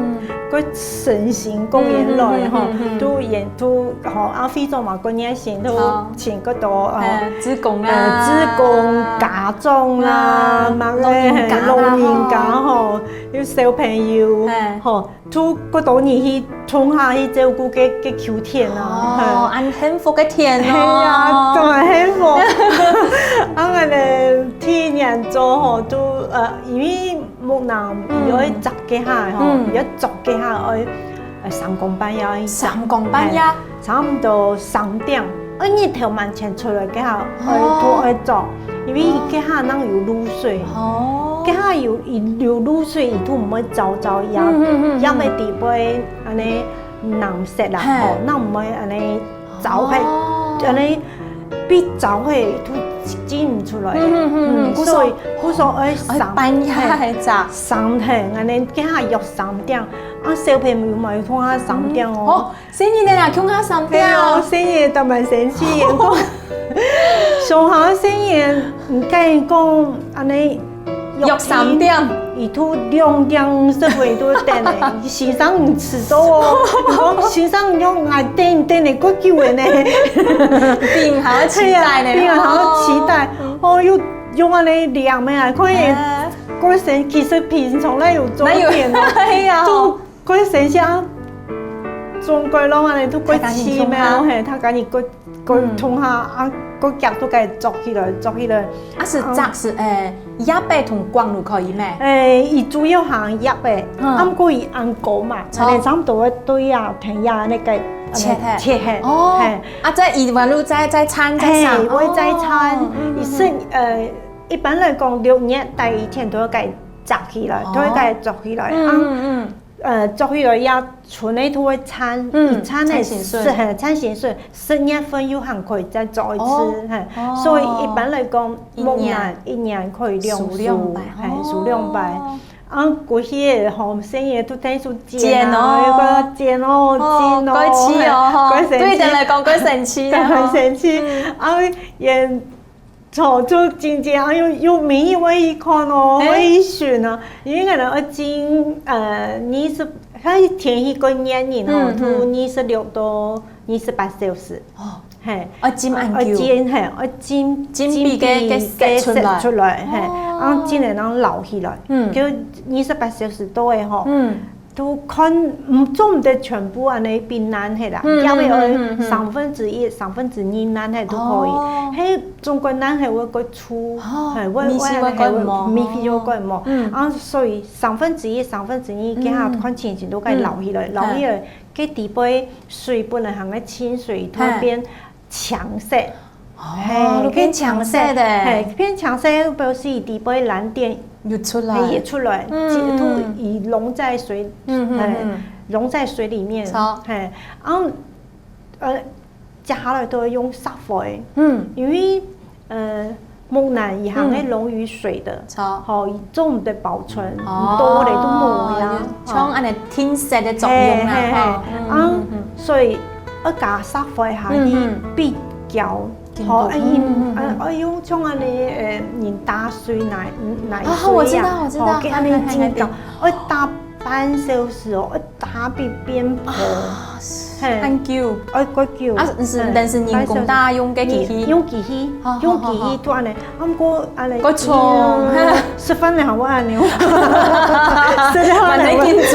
過誠心光榮來吼，嗯，嗯，嗯，嗯，嗯。都演，都，吼，啊，會長嘛，過熱心，都好。請過多，哦，嘿，志工啊。呃，志工、家長啦，啊，麼个，老人家啦，嘿，老人家吼，有小朋友，嘿。吼， 都過多人去，共下去照顧該，該秋天啊。哦，嘿。恁幸福个天哦。係啊，當然幸福。啊，𠊎等第一年做吼，都，呃，因為木蘭，嗯。佢愛摘該下吼，嗯。佢愛做該下，愛，呃，三更半夜愛摘。三更半夜？嘿。 差毋多三點，啊，日頭吂曾出來該下，哦。愛，都愛做，因為該下正有露水。哦。該下有，有露水，佢都毋會燥燥掖，嗯，嗯，嗯，嗯。掖个地方恁呢藍色啦，嘿。吼，正毋會恁呢燥忒，哦。恁呢被燥忒，佢都擠毋出來。嗯，嗯，嗯，嗯，嗯，所以，故所愛三，愛半夜嘿，愛摘。三點，恁呢該下約三點，啊，小朋友嘛，有通下三點哦。嗯，哦， 細人仔啊，共下三點。係哦，細人仔當然生趣，講，上下細人仔，毋敢講恁呢約三點。佢都兩點十分都等咧，先生你遲到哦。你講先生，你講𠊎等，等咧過久咧呢。比𠊎還要期待呢。係啊，比𠊎還要期待。哦。哦，又，又恁呢涼个啊，可以，哎。過生，其實平常咧有做一點哦。哪有？哎呀。都 過生趣啊，總歸攏恁呢都過奇妙，大家人共下。嘿，大家人過，過，嗯。共下啊，過夾都該做起來，做起來。啊，係摘係，欸，葉仔同梗都可以咩？欸，佢主要還葉仔，嗯。啊，毋過佢恁高嘛，著。恁呢差毋多對啊，天涯那個，切開。切開，哦，嘿。啊，再以完路再，再剪，再上，嘿，會再剪，哦，嗯，嗯，佢係，嗯。呃，一般來講，六月底以前都愛該摘起來，哦。都愛該做起來，嗯，啊。嗯，嗯。 呃，做起來也賰个都會剪，嗯，一剪呢，剪先媠。係，嘿，剪先媠，十月份又還可以再做一次，哦，嘿。哦。所以一般來講，一年，木蘭一年可以兩次，收兩擺，嘿，哦。收兩擺。啊，過去个吼，細人仔都在該剪啊，剪哦。有个剪哦，哦，剪哦，過去哦，吼，嘿，過生趣。對佢等來講，過生趣啊，當然生趣。嗯。啊，也 著，就真正啊，又，又每日會去看哦，欸。會去巡啊，因為可能愛盡，呃，二十，佢天氣過熱人哦，嗯，嗯。就二十六到二十八小時。哦。嘿。愛浸恁久。愛浸，嘿，愛浸，浸比該，浸比該色出來。該色出來，嘿，哦。然後浸了，然後撈起來，嗯。就二十八小時到个吼。嗯。 都看，嗯，做毋得全部恁呢變藍个啦，嗯，也會有嗯，嗯，嗯，嗯。三分之一、三分之二藍个都可以。哦。係中國藍个會過粗，哦，嘿，會，味緒會過無。會，味緒會過無。嗯。啊，所以三分之一、三分之二，嗯。這下看情形都該撈起來，嗯。撈起來，該底背水本來還係清水，突然變 青色。哦，嘿，就變青色个。嘿，變青色表示底背藍靛有出來。嘿，有出來，嗯。就溶在水，嗯，嗯，嘿，嗯。溶在水裡面。著。嘿，然後，呃，接下來都會用石灰。嗯。因為，呃，木蘭佢還係溶於水个。嗯。著。吼，佢做毋得保存，哦，多了都無呀。像恁呢定色个作用啊，嘿，嘿，嘿。吼。嗯，啊，嗯，嗯。所以 愛加石灰下去，嗯，嗯。比較，吼，緊度。愛用，嗯，嗯，嗯。愛，愛用像恁呢，呃，人打水泥，泥水啊，啊，我知道，我知道。吼，該恁呢浸到，嘿，嘿，嘿。愛打半小時哦，愛打到變泡。啊，嘿。恁久。愛過久。啊，係，嘿，但係人工打用个機器。半小時。用機器，好，好，用機器做恁呢。好，好。 啊，毋過恁呢，過重。嗯，食飯了還會恁呢哦。食飯了還會，蠻緊張。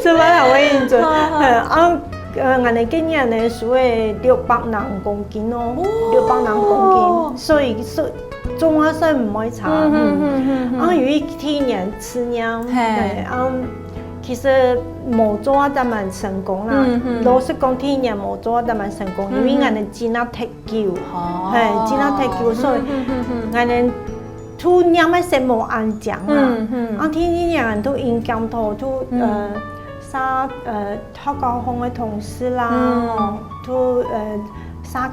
食飯了還會緊張。好，好。嘿，啊，呃，𠊎等今年呢，收了六百零公斤哦，哦。六百零公斤，所以是，總下算毋會差。嗯，嗯，嗯，嗯，嗯。啊，因為第一年試驗，嘿。嘿，啊，其實無做到當滿成功啦。嗯，嗯。老實講，第一年無做到當滿成功，嗯，因為嗯。𠊎等真啊忒 久。哦。嘿，真啊忒久，所以嗯，嗯，嗯，嗯。𠊎等都染个色無恁靚啦。嗯，嗯。啊，天天染都用檢討，都，嗯。呃，啥，呃，學校方个同事啦，嗯。都，呃，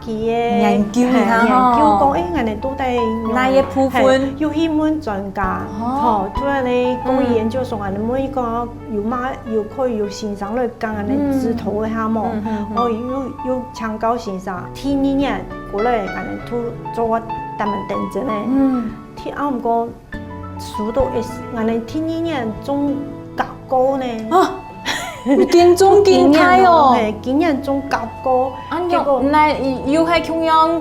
佢个研究一下吼。嘿，研究講，欸，𠊎等到底用，哪一部分？嘿，又去問專家，哦。吼，就恁呢工藝研究所，𠊎等問佢講有嘛，有可以有先生來講恁呢指導一下無？嗯，嗯，嗯。哦，有，有請教先生，第二年過來，𠊎等就做我擔任等陣呢。嗯。第，啊，毋過 收到一，𠊎等第二年種茭菇呢。啊，已經種幾大哦。嘿，今年種茭菇，啊，結果，該又係共樣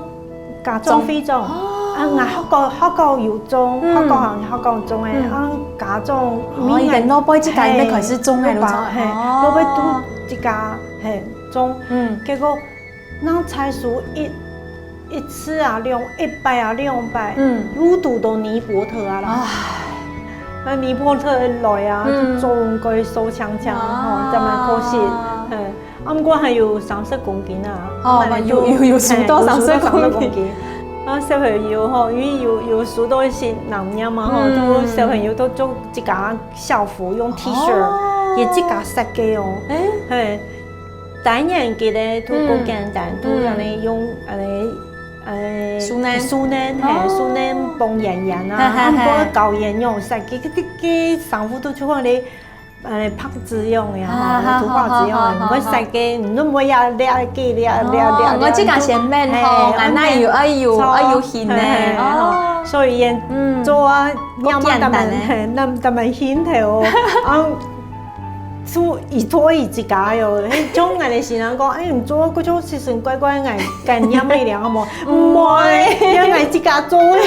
家長會種。哦。啊，𠊎學校，學校有種，嗯。學校好像學校種个，嗯。啊，家長，哦，因為佢等老輩自家就開始種个，嘿，就種，嘿，哦。老輩都自家，嘿，種。嗯。結果 該採收一，一次啊，兩，一擺啊，兩擺，嗯。又堵到尼伯特啊啦。唉。該尼伯特來啊，嗯。就種該收搶搶，啊。吼，真蠻可惜。嘿，啊，毋過還有三十公斤啊。哦，還有，有，有收到三十公斤。嘿，有收到三十公斤。啊，小朋友吼，因為有，有收到一些藍染嘛吼，嗯。都小朋友都做自家校服，用T-shirt，哦。也自家設計哦。欸。嘿， 低年級个都較簡單，嗯。都恁呢用恁呢，呃，手染。手染，嘿，哦。手染繃圓圓啊，嘿，嘿，啊，毋過高圓用設計，該，該，該衫褲都就講咧，呃，白紙用个吼，啊，圖畫紙用个，好，好，好，好。毋會設計，你都毋會壓，壓，壓，壓，壓，壓，哦，𠊎自家先問吼，嘿，𠊎哪有，哎喲，著，哎喲，行呢，嘿，嘿，哦。所以，嗯，做啊，較簡單个。要麼咱們，嘿，那咱們行頭哦，啊， 做，佢做佢自家喲，嘿，像𠊎个先生講，欸，你做該種奇奇怪怪，𠊎，𠊎染个了，好無？毋會，愛𠊎自家做个。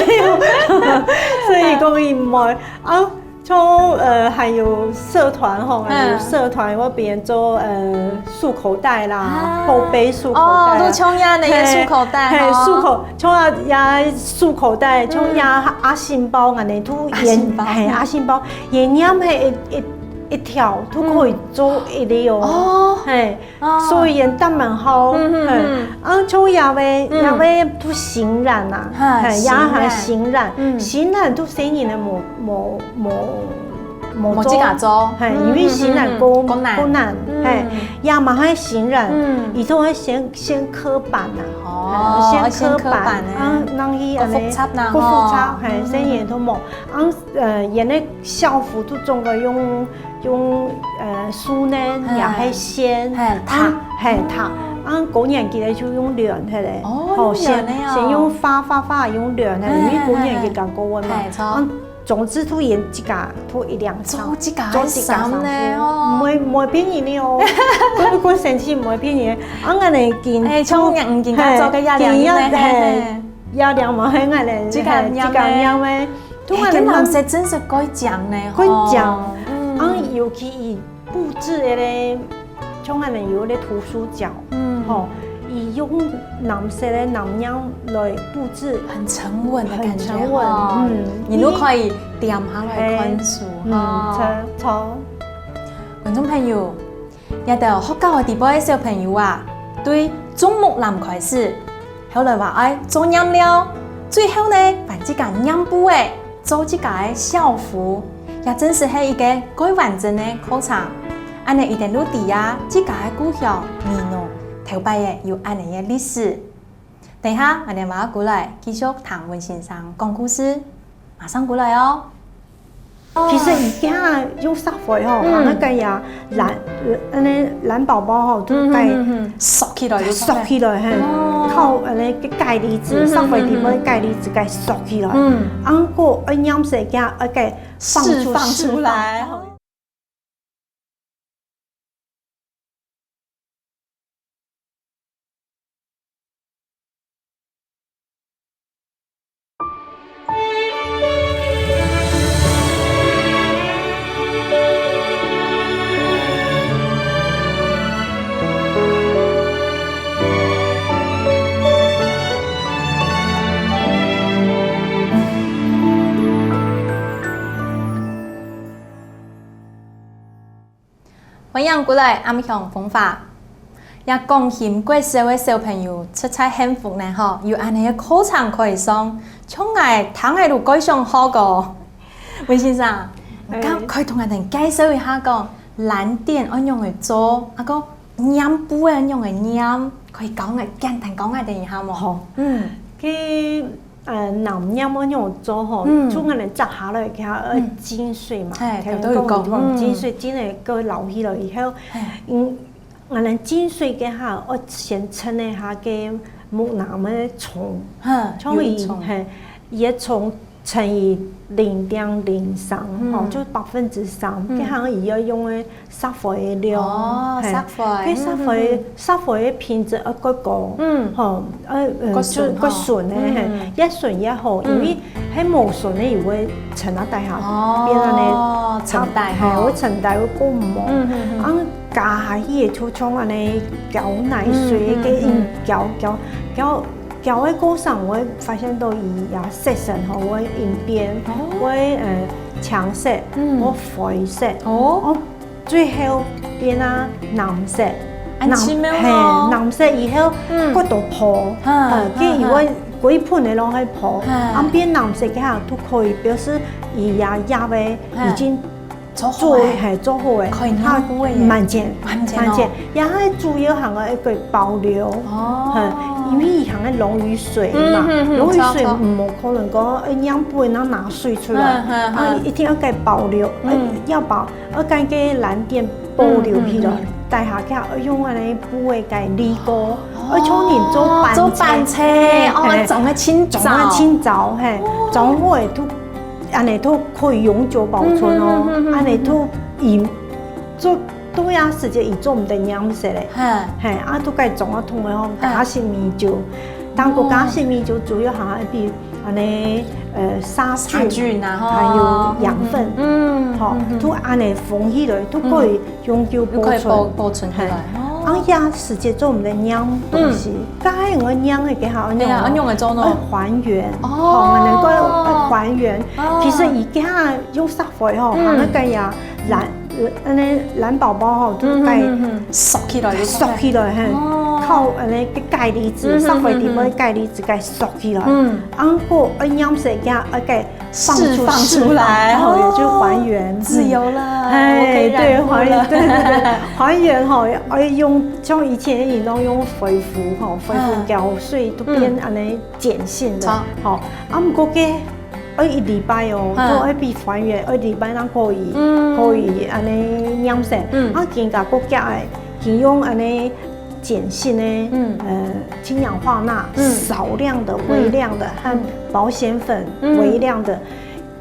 所以講佢毋會。啊，像，呃，還有社團吼，還有社團，嗯。𠊎別人做，呃，束口袋啦，啊。後背束口袋啊。哦，都像樣个，嘿，束口袋，嘿，吼。束口，像啊，也束口袋，像也阿信包恁呢，都，阿信包。嘿，阿信包，也染係一，一，一條，都可以做一粒哦。嗯。哦。嘿，哦。所以佢等蠻好，嗯，嗯，嘿，嗯。啊，像這位，嗯。這位都新染啊，嘿，嘿，也還新染，新染。嗯。新染都細人仔無，無，無，無做，無自家做。嘿，嗯，因為新染較，嗯，嗯，嗯。較難，較難，嗯。嘿，也嘛還新染，嗯。佢都愛先，先刻版啊，哦，嘿，先刻版，先刻版欸。啊，讓佢恁呢，較複雜啦，較複雜，吼。嘿，嗯，嗯。細人仔都無。啊，呃，佢等个校服都總歸用 用，呃，手染，嘿。也係線，嘿，啊，疊。嘿，疊。啊，高年級个就用聯起來。哦，吼，用聯个哦。先，先用畫，畫，畫，用聯起來，嘿，因為高年級較高个嘛。嘿，嘿，著。啊，總之都佢等自家，都一領衫。做自家个衫呢，做自家衫褲。哦。毋會，毋會騙人个哦。𠊎，𠊎生氣毋會騙人个。啊，𠊎等今，哎，從，今，今，嘿，做个這領呢，今，嘿，嘿。這領嘛，係𠊎等，自家染个。嘿，自家染个。 哎，這藍色真係蓋靚呢，蓋靚。吼。嗯。啊，尤其佢佈置个咧，像𠊎等有个圖書角，嗯。吼，佢用藍色个藍染來佈置，很沉穩的感覺，很沉穩，吼。嗯。你都可以恬下來看書，嘿，嗯，吼。著，著。觀眾朋友， 這兜學校个底背个小朋友啊，對種木蘭開始，後來話愛做染料，最後呢，還自家染布仔，做自家个校服，也真實係一個蓋完整个過程。恁呢佢等就知啊，自家个故鄉美濃頭擺仔有恁呢个歷史。等下，𠊎等馬上過來繼續聽溫先生講故事，馬上過來哦。 其實佢等用石灰吼，嗯。還該个藍，恁呢藍寶寶吼，就該，嗯，嗯，嗯，嗯。縮起來，縮起來，嘿。哦。靠恁呢个鈣離子，嗯，嗯，石灰底背个鈣離子，嗯，嗯。該縮起來。嗯。啊，過愛染色，佢愛該放出，釋放出來。釋放。 歡迎過來暗香風華。這光興國小个小朋友實在幸福呢吼，有恁呢个課程可以上，像𠊎聽著都蓋想學哦。溫先生，哎。敢可以同𠊎等介紹一下講，藍靛愛仰仔做，啊，講染布个仰个染，可以教𠊎簡單教𠊎等一下無？好，嗯，該呃藍染愛仰做吼，嗯，就𠊎等摘下來，佢愛浸水嘛，係，頭先講有講，浸水浸个過撈起來以後，嗯，𠊎等浸水該下愛先稱一下該木藍个重，像佢係，佢个重 乘以零點零三，吼，就百分之三，該下佢愛用个石灰个量，哦，石灰，該石灰，石灰个品質愛較高，嗯，吼，愛呃較純，較純个，嘿，越純越好，因為係無純个，佢會沉啊底下，變恁呢，沉底，嘿，會沉底會過無，嗯嗯嗯，啊加下去个就像恁呢攪奶水，該樣攪攪攪。 攪个過程，𠊎發現到佢个色素吼，會變，會呃青色，會灰色，哦，最後變啊藍色。恁奇妙哦！藍色以後，過多泡，呃，佢會歸盆个攏係泡，啊變藍色个下就可以表示佢个葉个已經 做好个，係做好个，可以拿過个耶，慢煎，慢煎哦，慢煎，然後主要還愛一個保留，哦，因為佢還愛溶於水嘛，溶於水無可能講愛仰般拿拿水出來，啊一定愛該保留，愛要保，愛將該藍靛保留起來，底下佢愛用恁呢布个該籬笆，愛像人做粄，做粄，哦，裝个清早，裝个清早，係，裝好个就 恁呢就可以永久保存哦，恁呢就佢做到該時節佢做毋得染色咧，係，啊就該裝啊桶个吼，加食米酒，當過加食米酒主要還愛比恁呢呃殺菌，殺菌啊，吼，還有養分，嗯，吼，就恁呢封起來，就可以 永久保存，保保存起來。哦，啊，這時節做毋得染東西，該𠊎染个幾好，對啊，仰仔做呢？愛還原，哦，能夠愛還原。其實佢該下用石灰吼，還該个藍，恁呢藍寶寶吼，就該縮起來，縮起來，嘿，靠恁呢个鈣離子，石灰裡背鈣離子該縮起來。嗯，啊，過愛染色，佢愛該 釋放出來，吼，也就還原，自由了，哎，對，還原，對對對，還原吼，愛用像以前个人攏用恢復吼，恢復膠水都變恁呢鹼性个，吼，啊，毋過該愛一禮拜哦，都愛比還原愛禮拜正可以，可以恁呢染色，啊，今下過加个，今用恁呢 鹼性个，嗯，呃，氫氧化鈉，嗯，少量的、嗯，微量的和保险粉，嗯，微量的。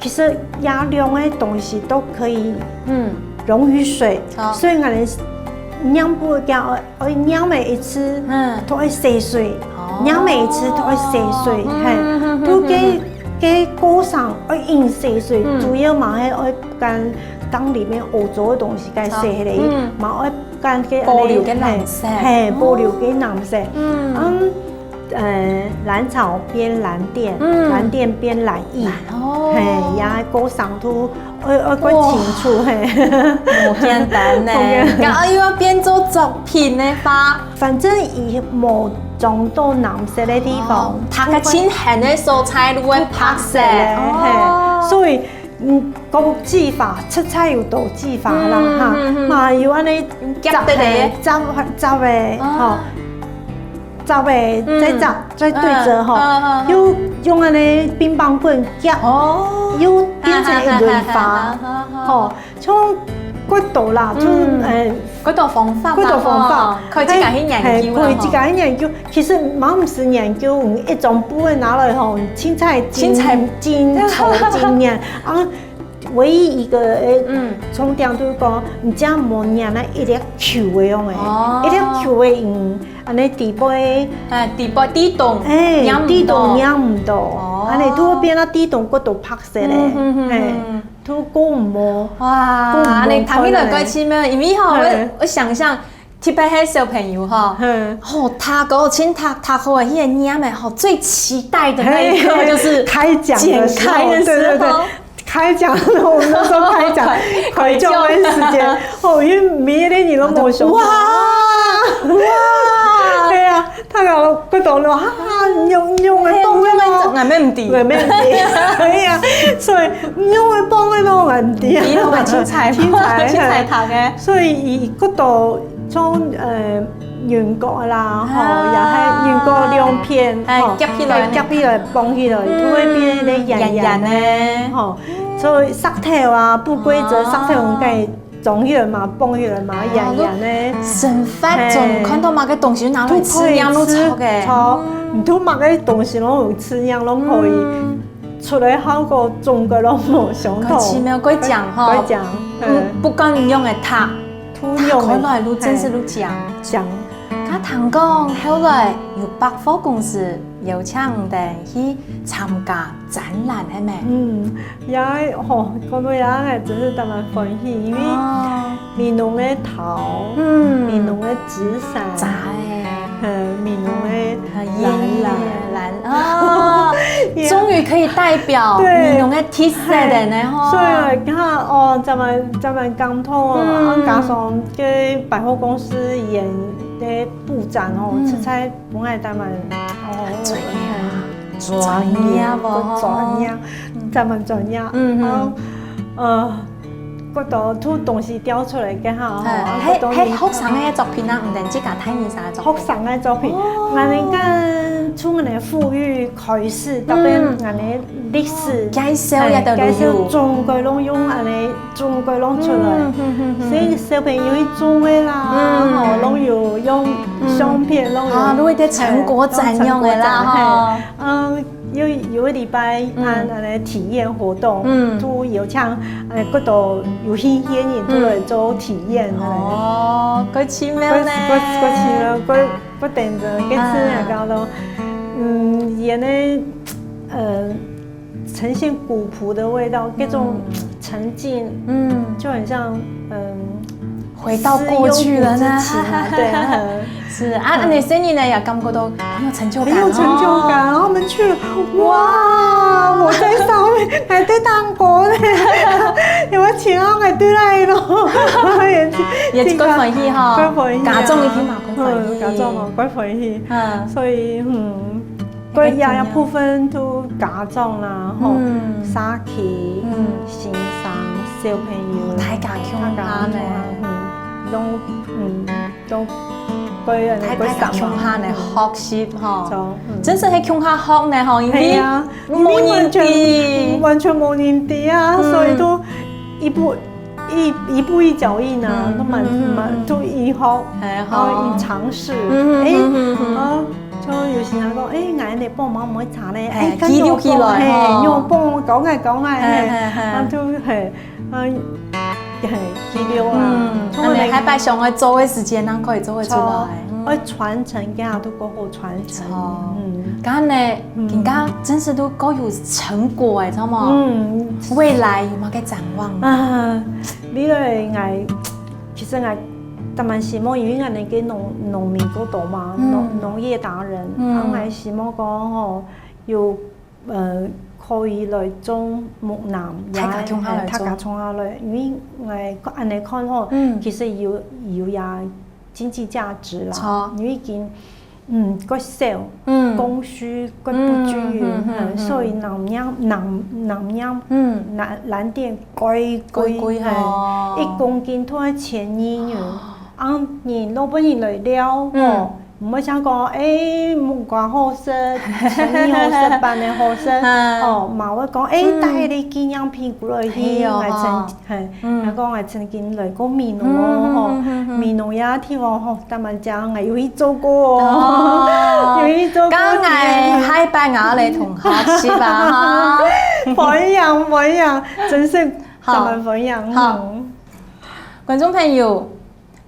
其實這兩个東西都可以，嗯，溶於水，好，所以𠊎等染布个愛愛染每一次，嗯，都愛洗水，哦，染每一次都愛洗水，嗯，嘿，嗯，嗯，嗯，都該，嗯，該過程愛用洗水，嗯，主要嘛係愛將當裡面屙糟个東西該洗下來，好，嗯，嘛愛 跟个保留个藍色。嘿，保留个藍色。嗯，嗯，呃，藍草變藍靛，嗯，藍靛變藍液。哦，嘿，也過程都愛愛過清楚，嘿。無簡單呢，無簡單。該又愛變做作品个話，反正佢無裝到藍色个地方，哦，佢个盡莧个所在就會白色。白色个，哦，嘿，所以 嗯，國際法，出差有國際法啦，嗯，哈，嗯，嗯，嘛有恁呢，夾得來，夾，夾个，吼，夾个，嗯，再夾，再對摺，吼，嗯，嗯，嗯，又用恁呢冰棒棍夾，哦，又變成一蕊花，哈，哈，哈，哈，哈，哈，吼，像幾多啦，就，嗯，呃，幾多方法啦，幾多方法，吼，可以自家去研究啦，嘿，可以自家去研究。 其實嘛毋使研究，一張布仔拿來吼，凊彩，凊彩，凊彩，凊彩染啊。唯一一個，欸，嗯，重點就係講，你只要無染啊一粒球个樣个，哦，一粒球个，嗯，恁呢底背，哎，底背底洞，哎，染毋到，底洞染毋到，哦，恁呢就會變到底洞骨都白色咧，嗯，嗯，嗯，哎，嗯。都顧毋無，哇，顧毋無恁呢聽起來可能。蓋奇妙，因為吼，我，嘿。我想像 特別係小朋友吼，嗯。吼，他給我親他，他和我念念的吼，最期待的那一刻就是嘿，開獎的時候，剪開的時候。對，對，對，開獎的時候，我們那時候開獎，開，開獎的時間，開獎。哦，因為每一個人都沒有想到。哇，哇。對啊，他搞不懂了，哈，用，用的動那種。嘿，用的，俺們不知。俺們不知。對啊，所以用的動那種，俺們不知。你老板凊彩，凊彩，凊彩讀的。所以，伊，伊，像呃，銀角啦，吼，啊。也係銀角兩片，哎，吼，夾起來呢。夾起來，綁起來，嗯，就會變得圓圓个，圓圓个。吼。所以石頭啊，不規則，哦。石頭，你可以裝起來嘛，綁起來嘛，圓圓个。哦，生活中，嘿。看到麼个東西，就拿來試驗，就可以試，就著个。著，嗯。你就麼个東西，攏有試驗，攏可以。嗯。 出來效果總歸攏無相同。蓋奇妙，蓋靚吼。蓋靚，嗯，嗯。不管你用个塔，塔開來就真實就靚。靚。佢聽講後來有百貨公司邀請你等去參加展覽，係無？嗯，也吼，講到也真係當然歡喜，因為哦。 美濃个桃，嗯。美濃个紙傘，紙个。嗯，美濃个藍啦。藍，哦，終於可以代表，對。美濃个特色了呢，吼。所以啊，你看哦，咱們，咱們感動哦，嗯。啊，加上這百貨公司演的布展哦，嗯。實在分𠊎當然，哦，專業啊。專業哦。專業，嗯。咱們專業，嗯，嗯。啊，呃， 過多就東西雕出來个哈，吼，哎，啊，過多係，係學生个作品啊，毋係自家大人儕个作品。學生个作品，哦。𠊎等个從𠊎等復育開始，到尾，嗯。𠊎等歷史，介紹也都有。哎，介紹總歸攏用恁樣，總歸攏出來。嗯，嗯，嗯，嗯。所以小朋友去做个啦，嗯。吼，攏有用相片，嗯。攏有，啊，攏有一個成果展用个啦，哎，成果展，吼。嘿。嗯， 有，有一個禮拜辦，嗯。恁樣體驗活動，嗯。就邀請，呃，各種有興趣个人都來做體驗，嗯。哦，蓋奇妙呢。蓋，蓋，蓋奇妙，蓋，蓋等著，這次啊。來講咯，嗯，演的，呃，呈現古樸的味道，這種，嗯。沉浸，嗯。就很像，嗯， 回到過去了呢。思鄉故事情啊，對啊。是啊，嗯。恁樣細人呢，也感覺到很有成就感哦。很有成就感，然後他們去了，哇，我在上面，還在唱歌呢，有沒有請到我對來咯？也，也蓋歡喜哈，蓋歡喜啊。家長一定嘛蓋歡喜。嗯，家長嘛蓋歡喜。嗯。所以，嗯， 該也，也部分都家長啦，吼，嗯。社區，嗯。先生、小朋友，哦，大家共下呢。大家共下，嗯，攏，嗯，都，該，大，該大家共下呢，嗯。學習吼。著，嗯。真係係共下學呢吼，因為係啊，因為無人知。完全，完全無人知啊，嗯。所以都一步 一，一步一腳印啊，嗯，都蠻，嗯，嗯，蠻，嗯。都一學，哎，然後一嘗試，好。嗯，嗯，哎，嗯，嗯，嗯。啊，就有時人講，哎，𠊎恁樣幫忙毋會差咧，哎，哎，記錄起來，嘿，吼。有幫忙搞𠊎，搞𠊎，嘿，嘿，嘿，嘿。啊，就，嘿，啊，嘿，記錄啊。嗯，從來恁樣下擺想愛做个時間，正可以做得出來。著，嗯。愛傳承，這下都過好傳承。著。嗯。該呢，嗯。人家真實都夠有成果誒，知道嗎？嗯。未來有麼个展望嗎？啊， 未來𠊎，其實𠊎當然希望，因為𠊎等个農，農民較多嘛，嗯。農，農業達人，嗯。啊，𠊎希望講吼，有，呃，可以來種木藍，大家共下來種。也，呃，大家共下來，因為𠊎恁樣看吼，嗯。其實有，有也經濟價值啦，著。因為已經 嗯，較少，嗯。供需較不均勻，嗯，嗯，嗯，嗯，嗯。所以藍領，藍，藍領，嗯。藍，藍靛貴貴，貴貴吼。嘿，一公斤都愛千二銀。哦。啊，你老百姓來尞，嗯。吼，毋會像講，哎，木瓜好食，蔥油好食，粄仔好食，嗯。吼，嘛會講，哎，嗯。帶你紀念品過來去，哎喲，來稱 嘿，嗯。𠊎講𠊎曾經來過美濃哦，嗯，吼，嗯，嗯，嗯，嗯。美濃呀地方吼，當然講𠊎有去做過哦，哦。有去做過。該𠊎下擺𠊎來同學去吧，哈。歡迎，歡迎，真是，好。當然歡迎，好。嗯。觀眾朋友，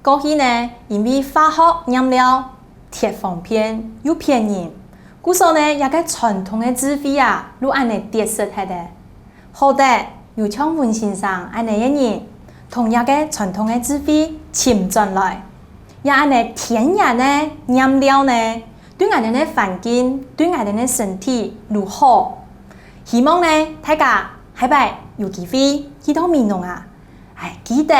過去呢，因為化學染料忒方便又騙人，故所呢，這個傳統个智慧啊，就恁樣跌失忒了。好得有像溫先生恁樣个人，同這個傳統个智慧尋轉來，這恁樣天然个染料呢，對𠊎兜个環境，對𠊎兜个身體就好。希望呢，大家下擺有機會去到美濃啊， 哎，記得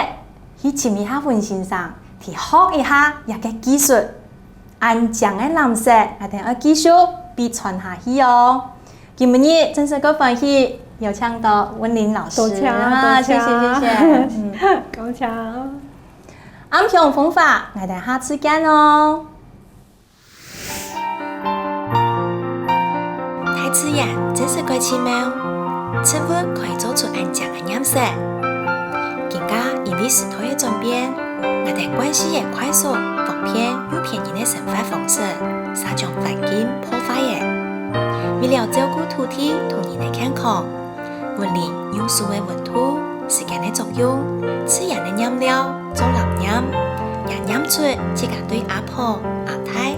去尋一下溫先生，去學一下這個技術。恁靚个藍色，𠊎兜愛繼續分傳下去哦。今晡日真係蓋歡喜，有請到溫玲老師。多謝，啊，多謝。謝謝，謝謝。嗯。多謝。暗香風華，𠊎兜下次見哦！大自然真實蓋奇妙，植物可以做出恁靚个顏色。今下因為時代个轉變，𠊎兜慣勢个快速、方便又便宜个生活方式，嗄將環境破壞了。為了照顧土地同人个健康， 文林用手个溫度、時間个作用、自然个染料做藍染，也染出自家對阿婆、阿太、